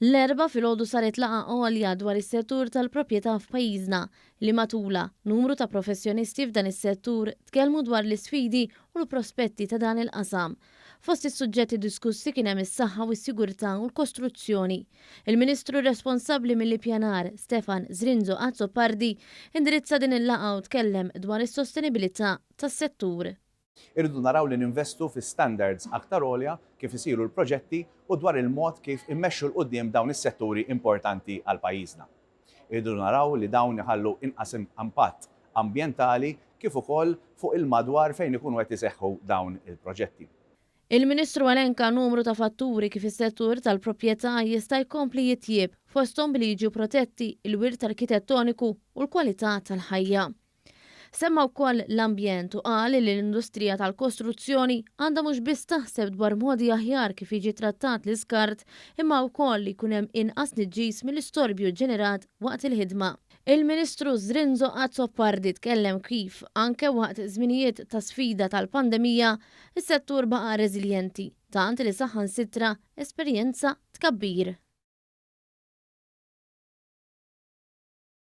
L-Erbgħa filgħodu saret laqgħa għolja dwar is-settur tal-proprjetà f'pajjiżna li matulha, numru ta' professjonisti f'dan is-settur tkellmu dwar l-isfidi u l-prospetti ta' dan il-qasam. Fost is-suġġetti diskussi kien hemm is-saħħa u s-sigurtà u l-kostruzzjoni. Il-Ministru responsabbli mill-Ippjanar, Stefan Zrinzo Azzopardi, indirizza din il-laqgħa u tkellem dwar is-sostenibilità tas-settur. Irridu naraw li ninvestu fi standards aktar għolja kif isiru l-proġetti u dwar il-mod kif immexxu 'l quddiem dawn is-setturi importanti għal pajjiżna. Irridu naraw li dawn iħallu inqas impatt ambjentali kif ukoll fuq il-madwar fejn ikunu qed iseħħu dawn il-proġetti. Il-Ministru elenka numru ta' fatturi kif is-settur tal-proprjetà jista' jkompli jitjieb, fosthom billi jiġu protetti l-wirt arkitettoniku u l-kwalità tal-ħajja. Semma wkoll l-ambjent u qal li l-industrija tal-kostruzzjoni għandha mhux biss taħseb dwar modi aħjar kif jiġi trattat l-iskart imma wkoll li jkun hemm inqas tniġġis mill-istorbju ġenerat waqt il-ħidma. Il-Ministru Zrinzo Azzopardi tkellem kif, anke waqt żminijiet ta' sfida tal-pandemija, is-settur baqa' reżiljenti, tant li saħansitra esperjenza tkabbir.